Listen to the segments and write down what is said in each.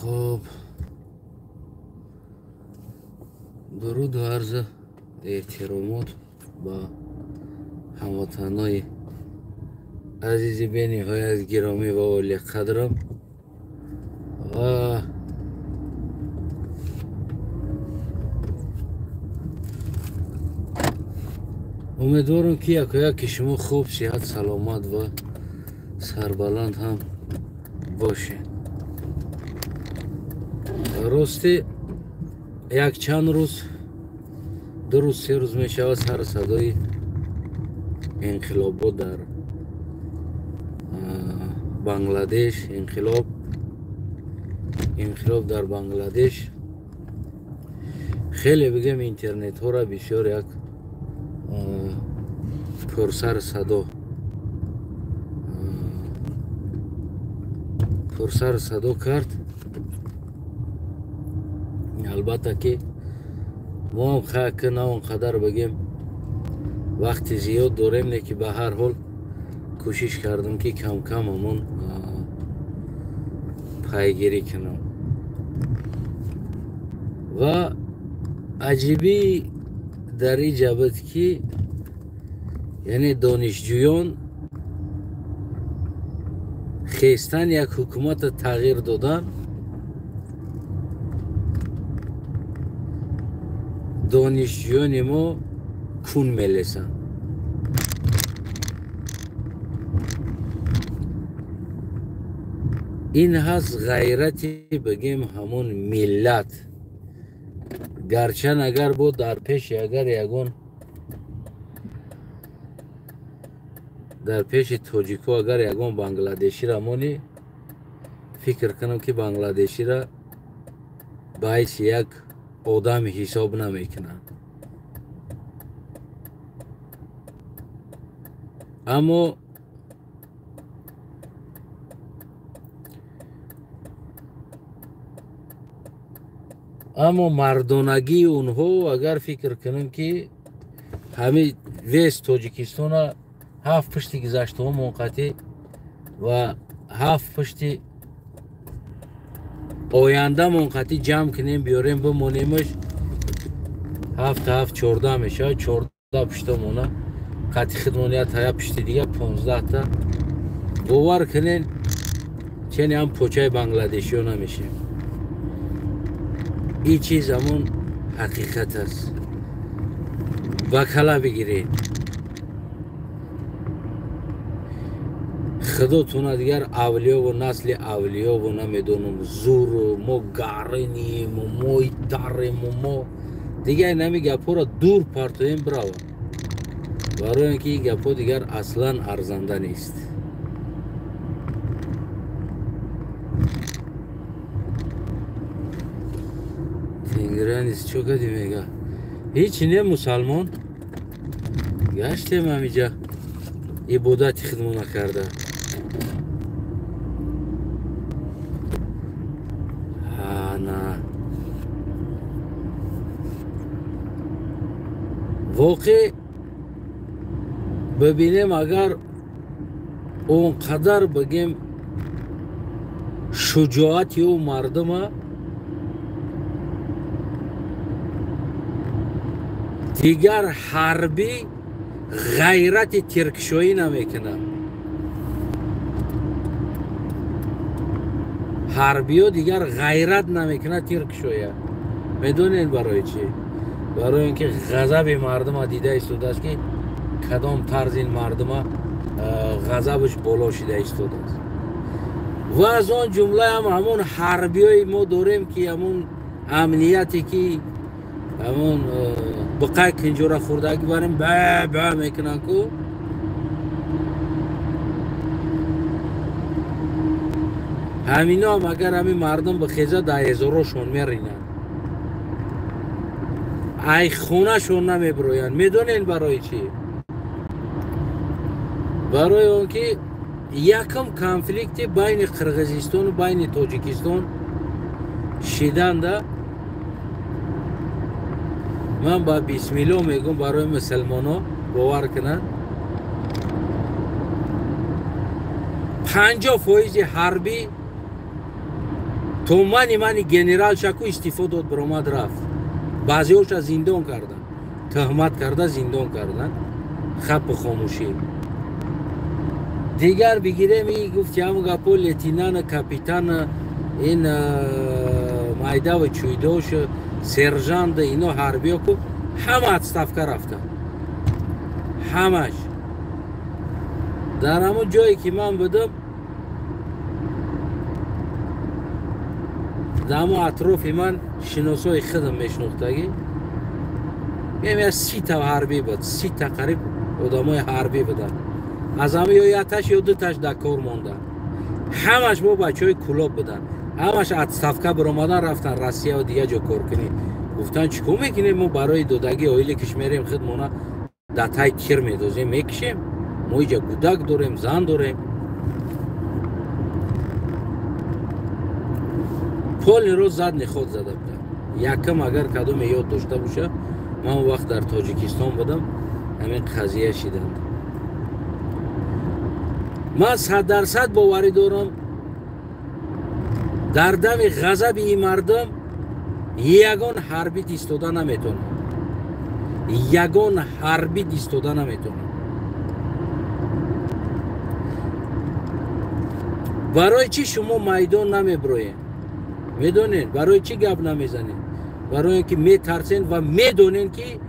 Хуб, дуруду арзу эҳтиромот ба ҳамватанои азизи бениҳоят гиромӣ ва олиқадрам ва умедворам, ки якояки шумо хуб, сиҳат, саломат ва сарбаланд ҳам бошед. Рости, якчанд рӯз, 2 рӯз, 3 рӯз мешавад, сару садои инқилобот дар Бангладеш, инқилоб дар Бангладеш хеле, бигем, интернетҳоро бисёр як пурсару садо кард. Албатта, ки мо ҳам хака на он қадар, бигем, вақти зиёд дорем, не ки ба ҳар ҳол кӯшиш кардам, ки кам-кам ҳамон пайгирӣ кунам. Ва аҷибӣ дар ин буд, ки яъне донишҷӯён хестан, як ҳукумата тағйир додан, донишҷӯёни мо кун мелесанд. Ин ҳаст ғайрати, бигем, ҳамон миллат. Гарчанд агар бо дар пеши, агар ягон дар пеши тоҷико агар ягон бангладешира монӣ, фикр кунам, ки бангладешира ба ҳайси як одам ҳисоб намекунанд. Аммо мардонагии онҳо, агар фикр кунем, ки ҳамин вес Тоҷикистона ҳафт пушти гузаштаҳо монқатӣ ва ҳафт пушти оянда монқатӣ ҷамъ кунем, биёрем, бимонемаш, ҳафт ҳафт 14 мешавад. 14 пуштамона қатъи хидмон я пушти дига 15-та. Бовар кунен, чени ҳам почаи бангладешиё намешем. Ин чиз ҳамон ҳақиқат аст, ба кала бигиред. Худотуна дигар авлиёву насли авлиёву намедонам, зуру мо гариниму мо итариму мо дигар инами гапҳоро дур партоем, бирава, барои он ки ин гапҳо дигар аслан арзанда нест. Тенгранис чо кардӣ? Мега, ҳеҷ не, мусалмон гаштем, ҳамиҷа ибодати хидмо накарда. На, воқеъ бибинем, агар он қадар, бигем, шуҷоати ӯ мардума дигар ҳарбӣ ғайрати тиркшоӣ намекунад. Ҳарбиё дигар ғайрат намекунад тиркшоя. Медонед барои чӣ? Барои он ки ғазаби мардума дида истодааст, ки кадом тарз ин мардума ғазабаш боло шида истодааст. Ва аз он ҷумлаам ҳамон ҳарбиёи мо дорем, ки ҳамон амнияте, ки ҳамон биқай кинҷора хӯрдагӣ барем, ба ба мекунанд ку. Ҳаминоам агар ҳамин мардум бихеза, дар ҳезорошон меринанд, ай хонашон намебироянд. Медонед барои чӣ? Барои он ки якум конфликти байни Қирғизистону байни Тоҷикистон шиданда, ман ба бисмилло мегӯм, барои мусалмоно бовар кунанд, 50 фоизи ҳарбӣ То мани генерал шаку истифо дод, баромад рафт. Баъзеҳоша зиндон карданд, тӯҳмат карда зиндон карданд. Хапу хомӯшӣ. Дигар бигирем и гуфти ҳамун гапо лейтенант, капитан, ин майдаву чуйдош, сержант, ино ҳарбиё ку ҳама отставка рафтанд. Ҳамаш. Дар ҳамон ҷое ки ман будам, дар ҳамон атрофи ман шиносои худам мешинохтагӣ. Мем 30 та ҳарбӣ буд, 30 та қариб одамои ҳарбӣ буданд. Аз ҳама ё якташ ё дуташ дар кор монданд. Ҳамаш бо бачаҳои кулоб буданд. Ҳамаш отставка баромадан рафтан Россия ва дигар ҷо кор кунем. Гуфтан чӣ кор мекунем мо барои додагӣ оиле киш мерем худмона дар тай тир медозем, мекишем. Мо иҷа гудак дорем, зан дорем. Полиро зад ниход зада будам. Якам агар кадоме ёд дошта боша, ман он вақт дар Тоҷикистон будам, ҳамин қазия шиданд. Ман 100% боварӣ дорам, дар дами ғазаби ин мардум ягон ҳарбит истода наметавонад. Ягон ҳарбит истода наметавонад. Барои чӣ шумо майдон намеброед? Медонед барои чӣ гап намезанед? Барои ин ки метарсед ва медонед ки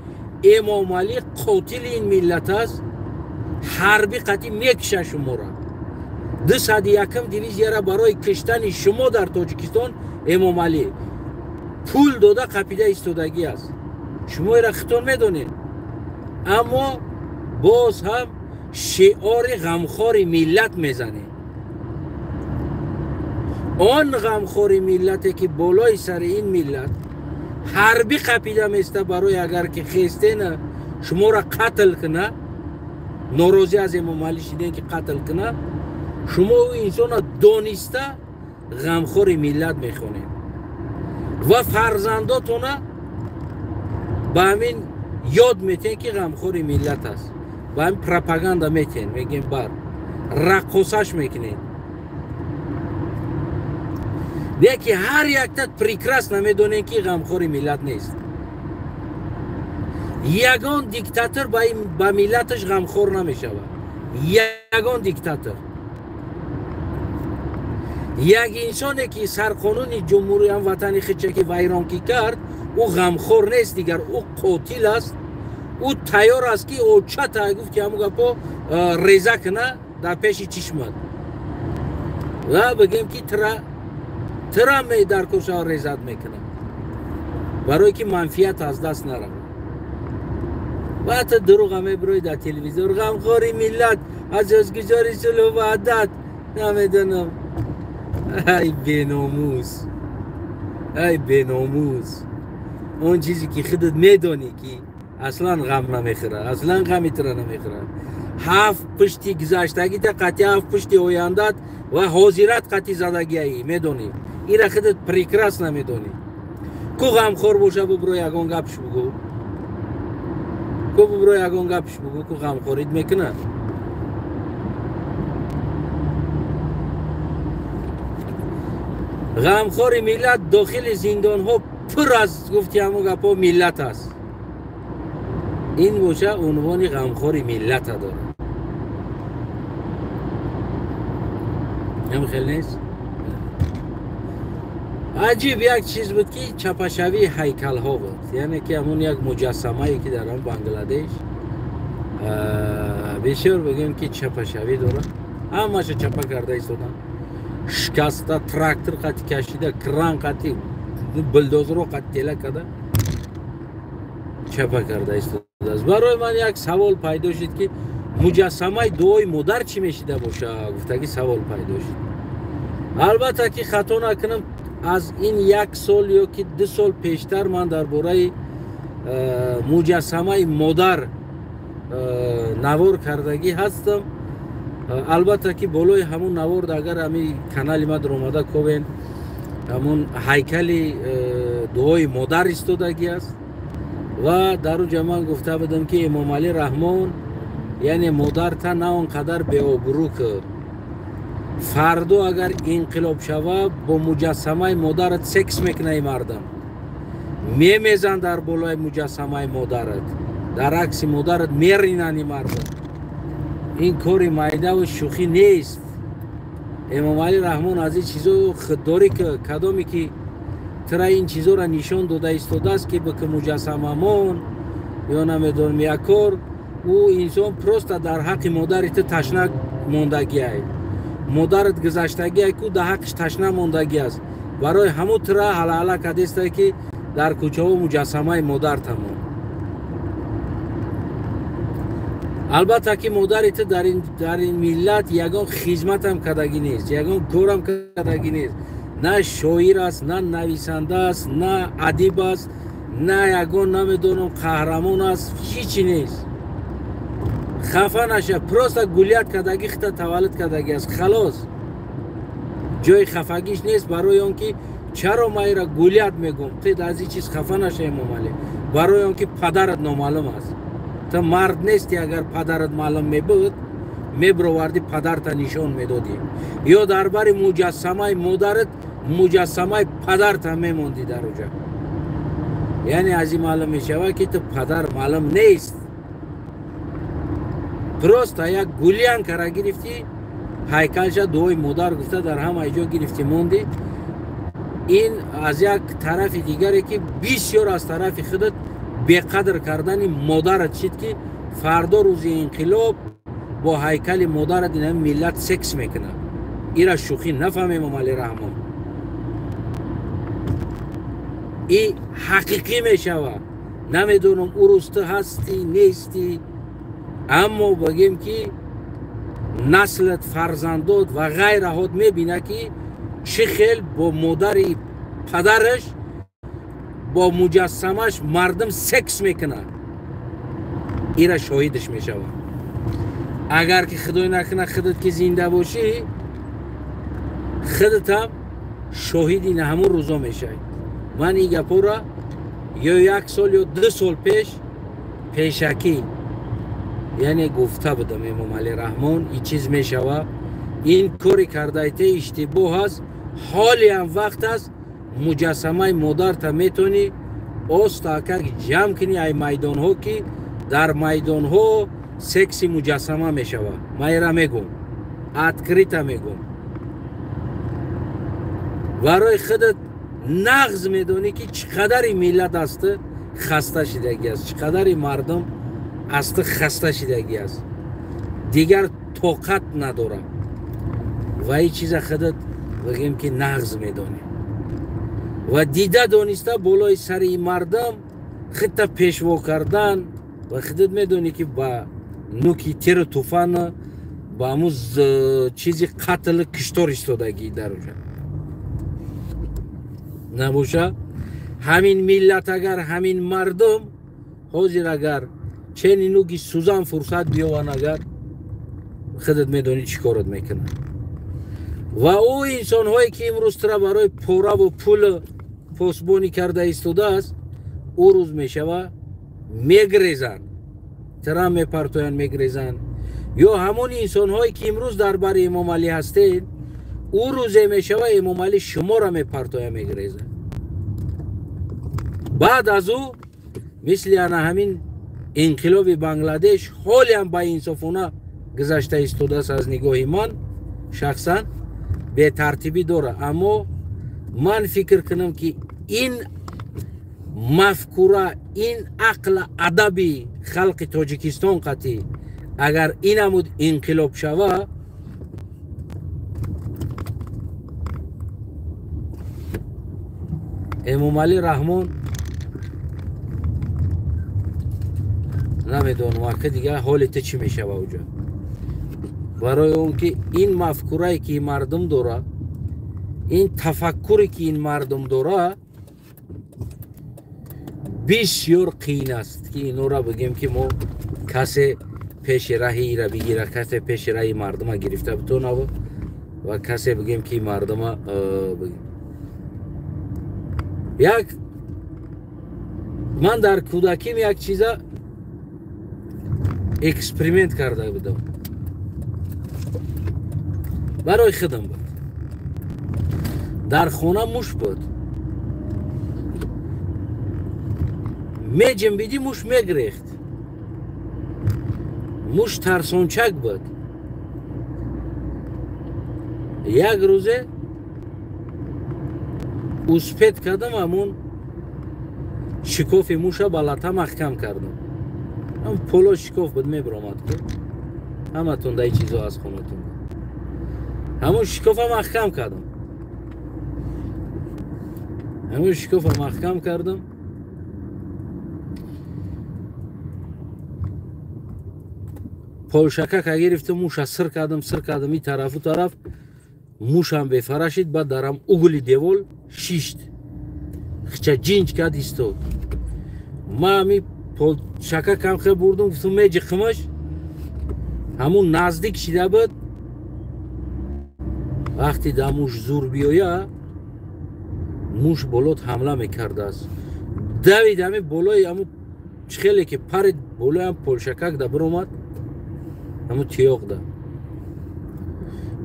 Эмомалӣ қотили ин миллат аст, ҳарбӣ қатъӣ мекиша шуморо. 201 дивизияра барои киштани шумо дар Тоҷикистон Эмомалӣ пул дода қапида истодагӣ аст. Шумо ира хитон медонед. Аммо боз ҳам шиори ғамхори миллат мезанед. Он ғамхори миллате ки болои сари ин миллат ҳарбӣ қапида места барои агар ки хестена шуморо қатл куна, норозӣ аз Эмомалӣ шиден ки қатл куна, шумо ӯ инсона дониста ғамхори миллат мехонед ва фарзандотона ба ҳамин ёд метиҳед ки ғамхори миллат аст. Ба ҳамин пропаганда метиҳед, мегӯем бар раққосаш мекунед. Леки ҳар якта прекрасно медонед ки ғамхори миллат нест. Ягон диктатор ба миллаташ ғамхор намешавад. Ягон диктатор. Як инсоне ки сарқонуни ҷумҳурии ҳамватани худша ки вайронкӣ кард, ӯ ғамхор нест дигар, ӯ қотил аст. Ӯ тайёр аст ки очата гуфт ки ҳамун гапо реза куна дар пеши чишмат ва бигем ки тира дар куршава резат мекунад, барое ки манфиат аз даст наравад. Ва ҳатто дурӯға мебирои дар телевизор, ғамхори миллат, асосгузори сулҳу ваҳдат, намедонам. Ай беномус, ай беномус. Он чизе ки худат медонӣ ки аслан ғам намехӯрад, аслан ғами тура намехӯрад. Ҳафт пушти гузаштагита қатъи ҳафт пушти ояндат ва ҳозират қатъи задагиаӣ медонӣ. Ира худат прекрасно медонӣ. Ку ғамхор боша бубро ягон гапш бугӯ. Ку бубро ягон гапш бугӯ, ку ғамхорид мекунад. Ғамхори миллат дохили зиндонҳо пур аз гуфти ҳамон гапҳо миллат аст. Ин боша унвони ғамхори миллата дорад. Ҳам хел нест? Аҷиб як чиз буд ки чапашавии ҳайкалҳо буд. Яъне ки ҳамон як муҷассамае ки дар ҳам Бангладеш бисёр бигӯем ки чапашавӣ дорад. Ҳамаша чапа карда истоданд. Шикаста, трактор қати кашида, кран қати, булдозерро қати тела карда чапа карда истодааст. Барои ман як савол пайдо шуд ки муҷассамаи дуои модар чӣ мешида боша? Гуфтагӣ савол пайдо шуд. Албатта ки хато накунам, аз ин як сол ё ки 2 сол пештар ман дар бораи муҷассамаи модар навор кардагӣ ҳастам. Албатта ки болои ҳамун навор агар ҳами канали ма даромада ковен, ҳамун ҳайкали дуои модар истодагӣ аст ва дар он ҷо ман гуфта будам ки Эмомалӣ Раҳмон яъне модарта на он қадар беобрӯ кард. Фардо агар инқилоб шава, бо муҷассамаи модарат секс мекунаи мардам, мемезан дар болои муҷассамаи модарат, дар акси модарат меринани мардам. Ин кори майдаву шӯхӣ нест. Эмомалӣ Раҳмон аз ин чизо худдорӣ ки кадоме ки тра ин чизоро нишон дода истодааст, ки бики муҷассамамон ё намедонам як кор, ӯ инсон просто дар ҳаққи модари ту ташна мондагиай, модарат гузаштагиай ку дар ҳаққиш ташна мондагӣ аст. Барои ҳамун тра ҳалаҳала кадестай ки дар кӯчаҳо муҷассамаи модартамон. Албатта ки модари ту дар ин миллат ягон хизматам кардагӣ нест, ягон корам кардагӣ нест. На шоир аст, на нависанда аст, на адиб аст, на ягон намедонам қаҳрамон аст, ҳичи нест. Хафа наша, просто гулият кардагӣ, хита таваллуд кардагӣ аст, халос. Ҷои хафагиш нест. Барои он ки чаро ман ира гулият мегӯм, ту аз ин чиз хафа наша Эмомалӣ, барои он ки падарат номаълум аст. Ту мард нести, агар падарат маълум мебуд, мебироварди, падарта нишон медодӣ, ё дар бари муҷассамаи модарат муҷассамаи падарта мемондӣ дар оҷа. Яъне аз ин маълум мешавад ки ту падар маълум нест, просто як гулянкара гирифтӣ, ҳайкалша дуои модар гуфта дар ҳамаи ҷо гирифтӣ мондӣ. Ин аз як тарафи дигаре ки бисёр аз тарафи худат беқадр кардани модарат шид, ки фардо рӯзи инқилоб бо ҳайкали модарат ин миллат секс мекунад. Ира шӯхӣ нафаҳм Эмомалӣ Раҳмон, и ҳақиқӣ мешавад. Намедонам ӯ рӯз ту ҳастӣ нестӣ, аммо бигем ки наслат, фарзандот ва ғайраҳот мебинад ки чӣ хел бо модари падараш, бо муҷассамаш мардум секс мекунад. Ира шоҳидаш мешавад. Агар ки худой накунад худат ки зинда бошӣ, худатам шоҳиди на ҳамун рӯзо мешавӣ. Ман ин гапҳоро ё як сол ё 2 сол пеш пешакӣ яъне гуфта будам Эмомалӣ Раҳмон, ин чиз мешавад, ин кори кардаите иштибоҳ аст, ҳолиам вақт аст, муҷассамаи модарта метавонӣ остаакак ҷамъ кунӣ ай майдонҳо, ки дар майдонҳо секси муҷассама мешавад. Ман ира мегӯм, открыто мегӯм. Барои худат нағз медонӣ ки чӣ қадари миллат аз ту хаста шидагӣ аст, чӣ қадари мардум аз ту хаста шидагӣ аст, дигар тоқат надорад. Ва ин чиза худат бигем ки нағз медонӣ ва дида дониста болои сари мардум худта пешво кардан, ва худат медонӣ ки ба нуки тиру туфан, ба ҳамун чизи қатлу киштор истодагӣ дар оҷа набоша. Ҳамин миллат агар, ҳамин мардум ҳозир агар чени нуки сӯзан фурсат биёванд, агар худат медонӣ чӣ корот мекунад. Ва ӯ инсонҳое ки имрӯз тура барои пораву пул посбонӣ карда истодааст, ӯ рӯз мешава мегрезанд, тира мепартоянд, мегрезанд. Ё ҳамон инсонҳое ки имрӯз дар бари Эмомалӣ ҳастед, ӯ рӯзе мешава Эмомалӣ шуморо мепартоя, мегрезад. Баъд аз ӯ мисли ана ҳамин инқилоби Бангладеш ҳолиам баинсофона гузашта истодааст. Аз нигоҳи ман шахсан бетартибӣ дорад, аммо ман фикр кунам ки ин мафкура, ин ақла адаби халқи Тоҷикистон қатъӣ агар ин амуд инқилоб шава, Эмомалӣ Раҳмон намедонам ака дигар ҳоли ту чӣ мешава оҷа. Барои он ки ин мафкурае ки ин мардум дора, ин тафаккуре ки ин мардум дора, бисёр қиин аст ки инора бигем ки мо касе пеши раҳи ира бигира, касе пеши раҳи мардума гирифта битонав ва касе бигем ки мардума як. Ман дар кӯдаким як чиза эксперимент карда будам. Барои худам буд. Дар хона муш буд. Меҷунбидӣ, муш мегирехт. Муш тарсончак буд. Як рӯзе успет кардам, ҳамун шикофи муша ба лата маҳкам кардам. Ҳам поло шикоф буд, мебиромад ку. Ҳаматон дай чизо аз хонатон. Ҳамун шикофа маҳкам кардам. Ҳамун шикофа маҳкам кардам. Полшакака гирифтам, муша сир кардам, сир кардам и тарафу тараф. Мушам бефара шид, баъд дарам угли девол шишт. Хча ҷинҷ кард, истод. Ма ами полшакакам хе бурдум, гуфтум меҷиқимаш. Ҳамун наздик шида буд. Вақте да муш зур биёя, муш болот ҳамла мекардааст. Давид ами болои ҳамун хеле ки парид болои ҳам полшакак да биромад, ҳамун тиёқ да.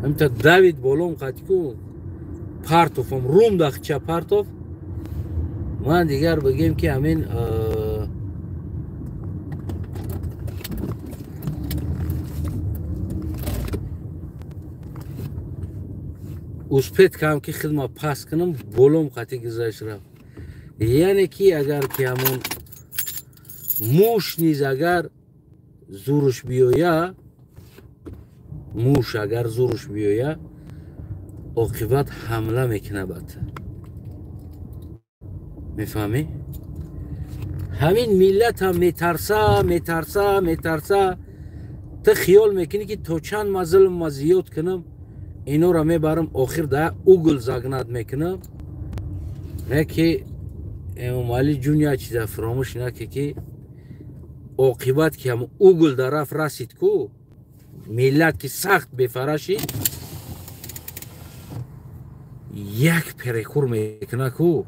Ҳамта давид болом қатику партофам, рум да хча партоф. Ман дигар бигем ки ҳамин успет кам ки хидма пас кунам, болом қати гузашт рафт. Яъне ки агар ки ҳамон муш низ агар зуруш биёя, муш агар зуруш биёя, оқибат ҳамла мекунад ба ту. Мефаҳмӣ? Ҳамин миллат ҳам метарса, метарса, метарса. Ту хиёл мекунӣ ки то чанд ма зулм ма зиёд кунам, инора мебарам, охир да угл загнат мекунам. Не ки Эмомалӣ ҷун як чиза фаромӯш наке ки оқибат ки ҳам угл да рафт расид ку, миллат ки сахт бефара шид, як перекур мекуна ку,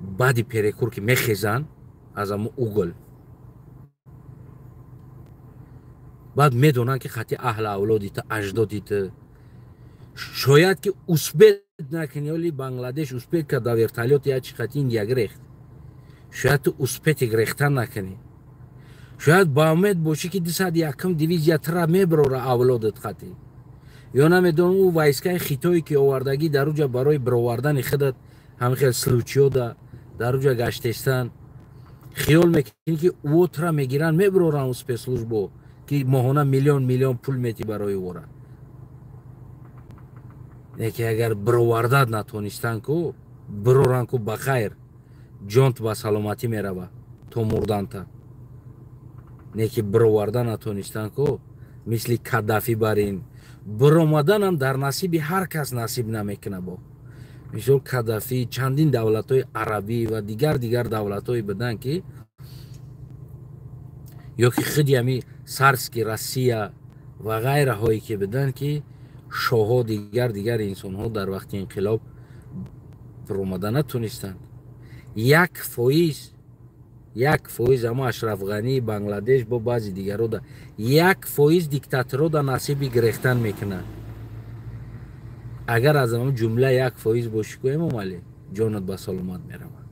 баъди перекур ки мехезанд аз ҳамун угл, баъд медонанд ки хати аҳли авлоди ту, аҷдоди ту. Шояд ки успет накунӣ, оли Бангладеш успет кард, да вертолёт як чи хати Индия гирехт. Шояд ту успети гирехтан накунӣ. Шояд ба умед бошӣ ки 201 дивизия тура мебирора авлодат хати. Ё намедонам ӯ войскаи хитое ки овардагӣ дар уҷа барои бировардани худат ҳамин хел случиёда дар уҷа гаштестан. Хиёл мекунӣ ки ӯ тура мегиранд, мебироранд ӯ спецслужбо ки моҳона миллион миллион пул метӣ барои ӯра. Не ки агар бировардат натонистан ку, бироранд ку ба хайр, ҷонт ба саломатӣ мерава то мурданта. Не ки бироварда натонистан ку, мисли Каддафӣ барин. Биромаданам дар насиби ҳар кас насиб намекуна бо. Мисол Каддафӣ, чандин давлатҳои арабӣ ва дигар дигар давлатҳое буданд ки ё ки худи ҳами царский Россия ва ғайраҳое ки буданд ки шоҳо дигар дигар инсонҳо дар вақти инқилоб биромада натонистанд. 1% ама Ашраф Ғанӣ, Бангладеш бо баъзи дигаро да 1% диктаторо да насиби гирехтан мекунанд. Агар аз ҳамон ҷумла 1% бошӣ ку, Эмомалӣ, ҷонат ба саломат меравад.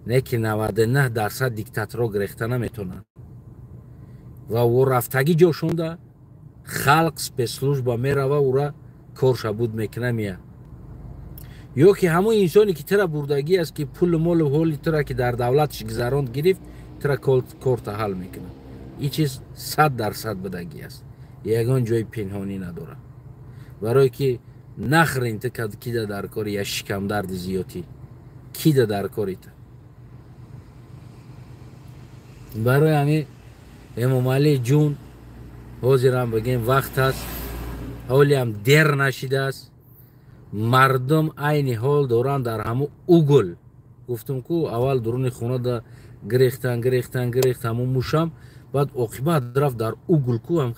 Не ки 99% диктаторо гирехта наметонанд. Ва ӯ рафтагӣ ҷошонда халқ спецслужба мерава, ӯра корша буд мекуна мия. Ё ки ҳамон инсоне ки тура бурдагӣ аст, ки пулу молу ҳоли тура ки дар давлатш гузаронд гирифт, тура корта ҳал мекунад. Ин чиз 100% будагӣ аст, ягон ҷои пинҳонӣ надорад. Барое ки нахрен ту кида дар кори я шикамдарди зиётӣ, кида дар кори ту. Барои ҳамин Эмомалӣ ҷун ҳозирам бигем вақт аст, ҳолиам дер нашидааст. Мардум айни ҳол доранд дар ҳамун угл. Гуфтум ку аввал дуруни хона да гирехтан, гирехтан, гирехт ҳамун мушам, баъд оқибат рафт дар угл ку ҳам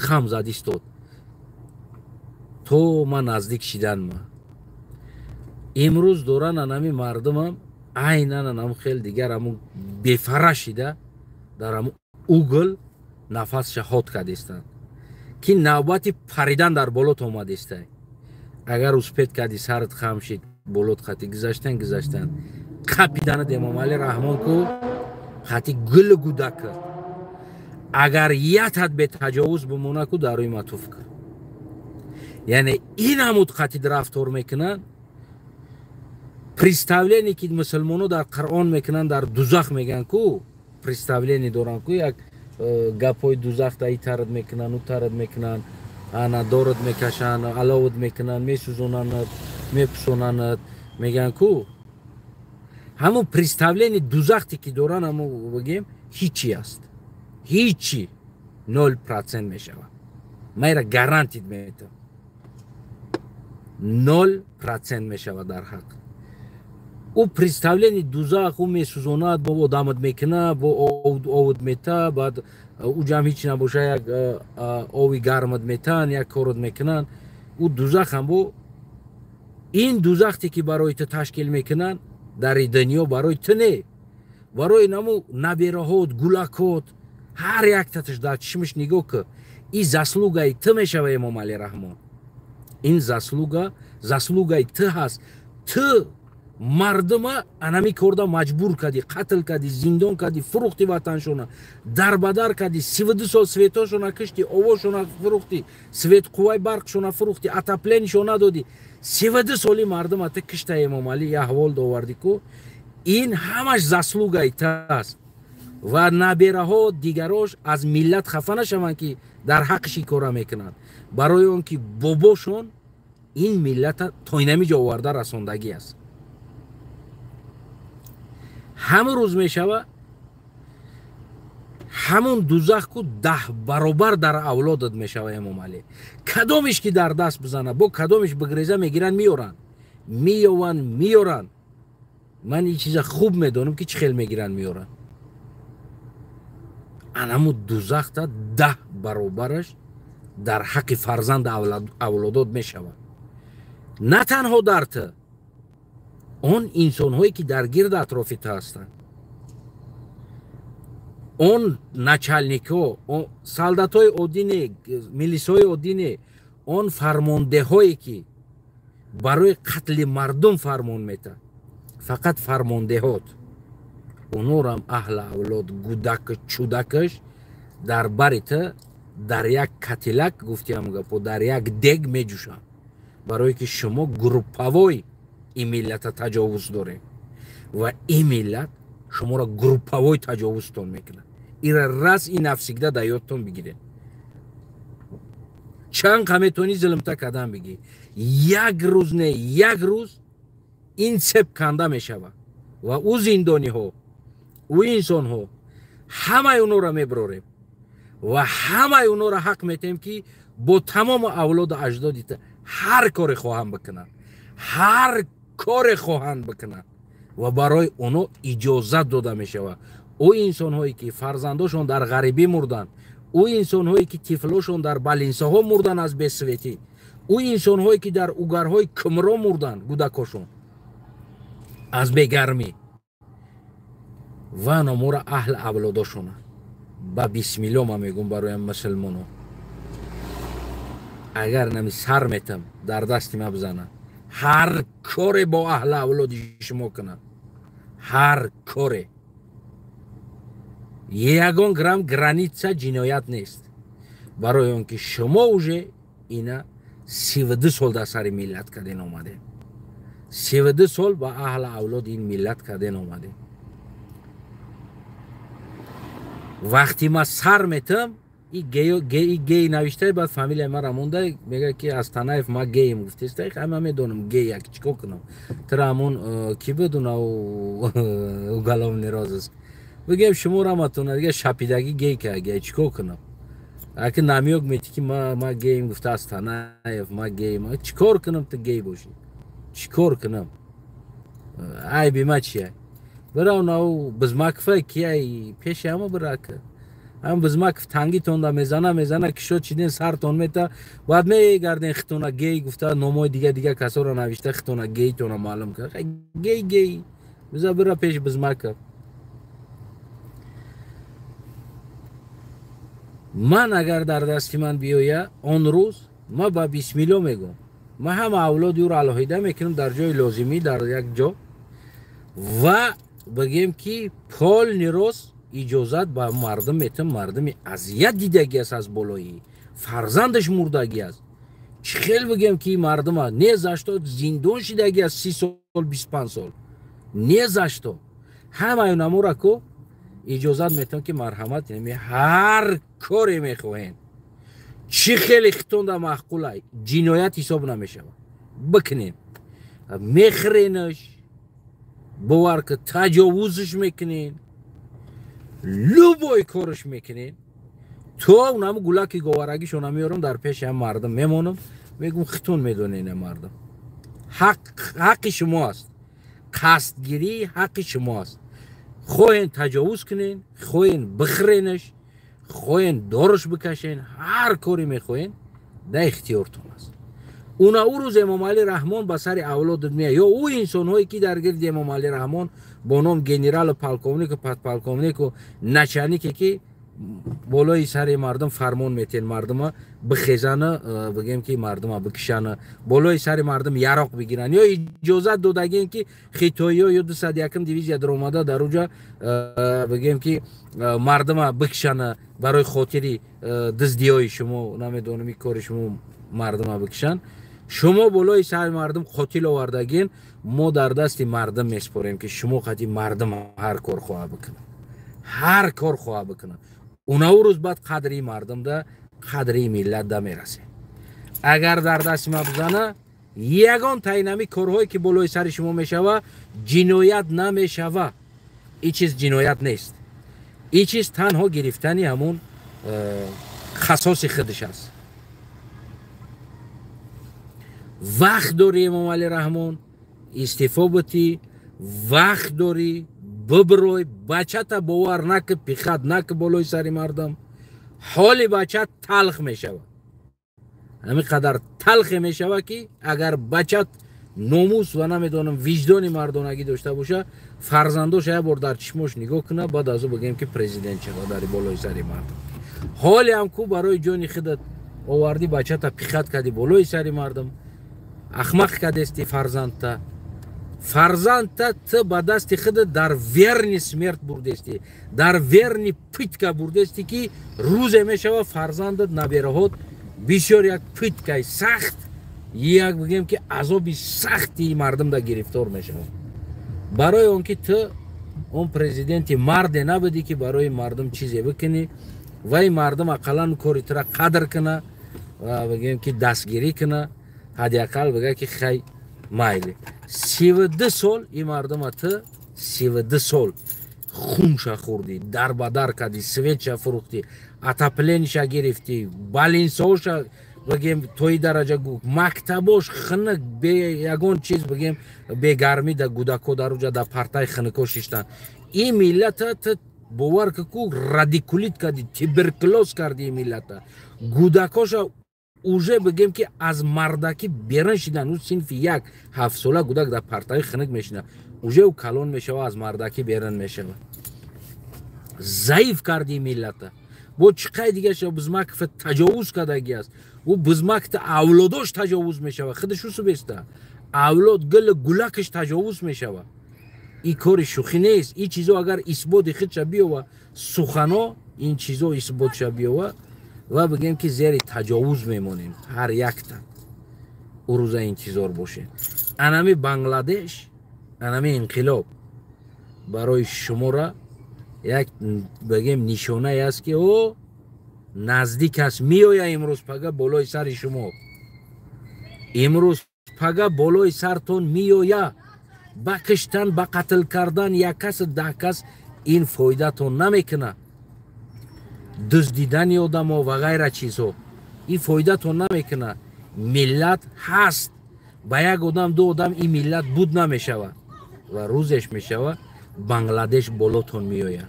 хам зад истод то ман наздик шидан ма. Имрӯз доранд анами мардумам айнан анам хел дигар ҳамун бефара шида дар ҳамун угл нафасша ҳод кардистанд. Ки навбати паридан дар болот омадистай. Агар успеть кардӣ, сарат хам шид, болот хати гузаштан гузаштан. Қапиданат Эмомалӣ Раҳмон ку хати гулу гудак кард. Агар ятат бетаҷовуз бимона ку дар рӯи ма туф кард. Яъне ин ҳамуд хати рафтор мекунанд. Представление ки мусулмоно дар Қуръон мекунанд, дар дузах мегӯянд ку, представление доранд ку, як гапҳои дузах да и тарад мекунанд, у тарад мекунанд, ана дорад мекашанд, аловат мекунанд, месӯзонанд, мепусонанд, мегӯянд ку. Ҳамун представление дузахте ки доранд, ҳамун бигем ҳичи аст. Ҳичи 0% мешавад. Ман ира гарантид метавам. 0% мешавад дар ҳақ. Ӯ представление дузах, ӯ месӯзонад, бо одамат мекунад, бо овуд мета, баъд ӯ ҷам ҳеч набоша, як ови гармат метаҳанд, як корот мекунанд. Ӯ дузах ҳам бо ин дузахте ки барои ту ташкил мекунанд дар дунё, барои ту не, барои наму набераҳот, гулакот, ҳар яктаташ дар чишмаш нигоҳ кун. Ин заслугаи ту мешава, Эмомалӣ Раҳмон. Ин заслуга, заслугаи ту ҳаст. Ту мардума анами корда маҷбур кардӣ, қатл кардӣ, зиндон кардӣ, фурӯхти ватаншона, дарбадар кардӣ, 32 сол светошона киштӣ, овозшона фурӯхтӣ, свет қувваи барқшона фурӯхтӣ, отопленишон надодӣ. 32 соли мардума ту кишта, Эмомалӣ, аҳвол довардӣ ку. Ин ҳамаш заслугаи ту аст. Ва набераҳо дигарош аз миллат хафа нашаванд, ки дар ҳаққиш ин кора мекунанд, барои он ки бобошон ин миллата то инами ҷо оварда расондагӣ аст. Ҳамун рӯз мешава ҳамун дузах ку 10 баробар дар авлодат мешава, Эмомалӣ. Кадомиш ки дар даст бизана, бо кадомиш бигреза, мегиранд, меёранд, меёванд, меёранд. Ман ин чиза хуб медонам, ки чӣ хел мегиранд, меёранд. Анаму дузахта 10 баробараш дар ҳаққи фарзанд авлодот мешавад. На танҳо дар ту, он инсонҳое ки дар гирди атрофи ту ҳастанд, он начальникҳо, солдатҳои оддӣ не, милисҳои оддӣ не, он фармондеҳое ки барои қатли мардум фармон метаҳад, фақат фармондеҳот, онорам аҳли авлод, гудаку чудакаш дар бари ту дар як катилак, гуфтиам гапо, дар як дег меҷӯшанд, барое ки шумо группавой ин миллата таҷовуз доред ва ин миллат шуморо группавой таҷовузтон мекунад. Ира раз и навсегда да ёдтон бигиред. Чанд қа метавонӣ зулмта кардан бигӣ, як рӯз не, як рӯз ин цепь канда мешавад ва ӯ зиндониҳо, ӯ инсонҳо, ҳамаи онҳоро мебарорем ва ҳамаи онҳоро ҳақ метаҳем, ки бо тамому авлоду аҷдоди ҳар коре хоҳанд бикунанд, ҳар коре хоҳанд бикунанд ва барои онҳо иҷозат дода мешавад. Ӯ инсонҳое ки фарзандошон дар ғарибӣ мурданд, ӯ инсонҳое ки тифлошон дар балинсаҳо мурданд аз бесветӣ, ӯ инсонҳое ки дар угарҳои кумро мурданд гудакошон аз бегармӣ, ва номора аҳл авлодошона ба бисмилло ман мегӯм барои мусулмоно, агар нами сар метам дар дасти ма бизанад, ҳар коре бо аҳли авлоди шумо кунад, ҳар коре, ягон грамм граница ҷиноят нест, барои он ки шумо уже ина 32 сол дар сари миллат карден омадем, 32 сол ба аҳли авлоди ин миллат карден омадем. Вақти ма сар метам, и гей навиштаи, баъд фамилияи мара монда, мега ки аз Танаев ма гейм гуфтеста. Ҳама медонам гей, як чико кунам тра, ҳамон ки бидуна уголовный розыск бигем шумо раматона дига шапидагӣ гей ка гей, чико кунам? Аки намёк мети ки ма гейм гуфта аз Танаев ма гейм, чикор кунам? Ту гей бошӣ, чикор кунам? Айби ма чия? Бирав нав Бизмакфа кияй пеши ҳама бирака, ҳам Бизмаков тангитонда мезана, мезана, кишод чиден сартон мета, баъд мегарден хитона гей гуфта, номои дига дига касоро навишта, хитона гейтона маълум кард. Гей гей биза бира пеши Бизмаков. Ман агар дар дасти ман биёя, он рӯз ма ба бисмилло мегӯм, ма ҳама авлоди ӯро алоҳида мекунам дар ҷои лозимӣ, дар як ҷо, ва бигем ки полный рост иҷозат ба мардум метам. Мардуми азият дидагӣ аст, аз болои фарзандаш мурдагӣ аст. Чӣ хел бигем ки мардума не за что зиндон шидагӣ аст 30 сол, 25 сол, не за что. Ҳамаи намура ку иҷозат метам ки марҳамат, ҳар коре мехоҳем, чӣ хеле хитонда маъқула, ҷиноят ҳисоб намешавад, бикунем. Мехӯренаш, бовар ки таҷовузш мекунен, любой корш мекунен. То унаму гулаки говарагишона меорам, дар пеши ҳам мардум мемонам, мегум: хитон медонен, мардум, ҳаққи шумо аст, қасдгирӣ ҳаққи шумо аст. Хоҳен таҷовуз кунен, хоҳен бихӯренаш, хоҳен дорш бикашен, ҳар коре мехоҳен, да ихтиёртон аст. Уна ӯ рӯз Эмомалӣ Раҳмон ба сари авлодат мея ё ӯ инсонҳое ки дар гирди Эмомалӣ Раҳмон бо ном генералу полковнику подполковнику начальнике ки болои сари мардум фармон метен, мардума бихезана, бигем ки мардума бикишана, болои сари мардум яроқ бигиранд, ё иҷозат додагем ки хитоиё ё 201-м дивизия даромада дар уҷа, бигем ки мардума бикишана барои хотири дуздиҳои шумо, намедонам, и кори шумо, мардума бикишанд. Шумо болои сари мардум қотил овардагин. Мо дар дасти мардум меспорем ки шумо қати мардум ҳар кор хоҳа бикунад, ҳар кор хоҳа бикунад. Унаву рӯз баъд қадри мардумда, қадри миллатда мерасем. Агар дар дасти ма бизана, ягон тайнами корҳое ки болои сари шумо мешава, ҷиноят намешава. Ин чиз ҷиноят нест, ин чиз танҳо гирифтани ҳамун хасоси худаш аст. Вақт дорӣ, Эмомалӣ Раҳмон, истеъфо бутӣ, вақт дорӣ, биброй. Бачата бовар наки, пихат наки болои сари мардум. Ҳоли бача талх мешавад, ҳамин қадар талхе мешавад ки агар бачат номус ва, намедонам, виҷдони мардонагӣ дошта боша, фарзандош як бор дар чишмош нигоҳ куна, баъд аз ӯ бигӯем ки президент шава дар болои сари мардум. Ҳоле ҳам ку барои ҷони худат овардӣ, бачата пихат кардӣ болои сари мардум, ахмақ кардести фарзандта. Фарзандта ту ба дасти худат дар верный смерть бурдести, дар верный пытка бурдести, ки рӯзе мешава фарзандат, набераҳот бисёр як пыткаи сахт, як бигем ки азоби сахти мардумда гирифтор мешавад, барои он ки ту он президенти марде набудӣ ки барои мардум чизе бикунӣ вай мардум ақаллан кори тура қадр куна ва бигем ки дастгирӣ куна, ҳадди ақал бига ки хай, майли. 32 сол ин мардума ту 32 сол хунша хӯрдӣ, дарбадар кардӣ, светша фурӯхтӣ, отоплениша гирифтӣ, больницаоша, бигем, то и дараҷа мактабош хунук, бе ягон чиз, бигем, бегармӣ да гудако дар уҷа дар партаи хунуко шиштанд. Ин миллата ту, бовар ки ку, радикулит кардӣ, туберкулоз кардӣ ин миллата. Гудакоша уже, бигем ки, аз мардакӣ берун шидан. Ӯ синфи як, 7-сола гудак дар партаи хунук мешинад, уже ӯ калон мешава, аз мардакӣ берун мешава. Заиф карди миллата. Бо чӣ қай дигаша Бузмаков таҷовуз кардагӣ аст. Ӯ Бузмакта авлодош таҷовуз мешава, худаш усубеста авлод гул гулакаш таҷовуз мешава. И кори шӯхӣ нест. Ин чизо агар исботи худша биёва, сухано ин чизо исботша биёва ва бигем ки зери таҷовуз мемонем ҳар якта, ӯ рӯза интизор бошед. Анами Бангладеш, анами инқилоб барои шумора як, бигем, нишонае аст ки ӯ наздик аст, меоя имрӯз пага болои сари шумо, имрӯз пага болои сартон меоя. Ба киштан, ба қатл кардан як кас, 10 кас ин фоидатон намекунад. Дуздидани одамо ва ғайра чизҳо ин фоидатон намекунад. Миллат ҳаст, ба як одам, ду одам ин миллат буд намешавад. Ва рӯзеш мешава, Бангладеш болотон меояд.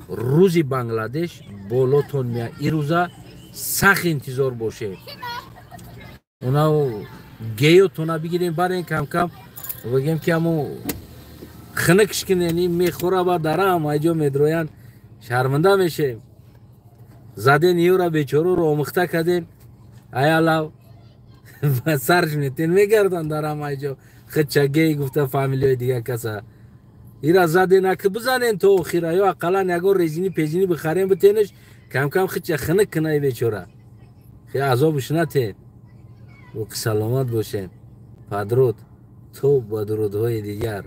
Рӯзи Бангладеш болотон меояд. Ин рӯза сахт интизор бошед. Унав геётона бигирем, барен, камкам, бигем ки ҳамо хунукш кунен, ин мехӯра, ба дарам айҷо медроянд, шарманда мешем. Заден ёра, бечораро омӯхта кардем. Аялав сарш метен, мегардан дар ҳамаи ҷо, хичагей гуфта, фамилияи дигар каса. Ира заден, аки бизанен то охира, ё ақаллан ягон резини пезини бихарем, битенеш, камкам хича хиник кунай бечора. Хе азобш натен. Боқи саломат бошен. Падруд, то ба дурудҳои дигар.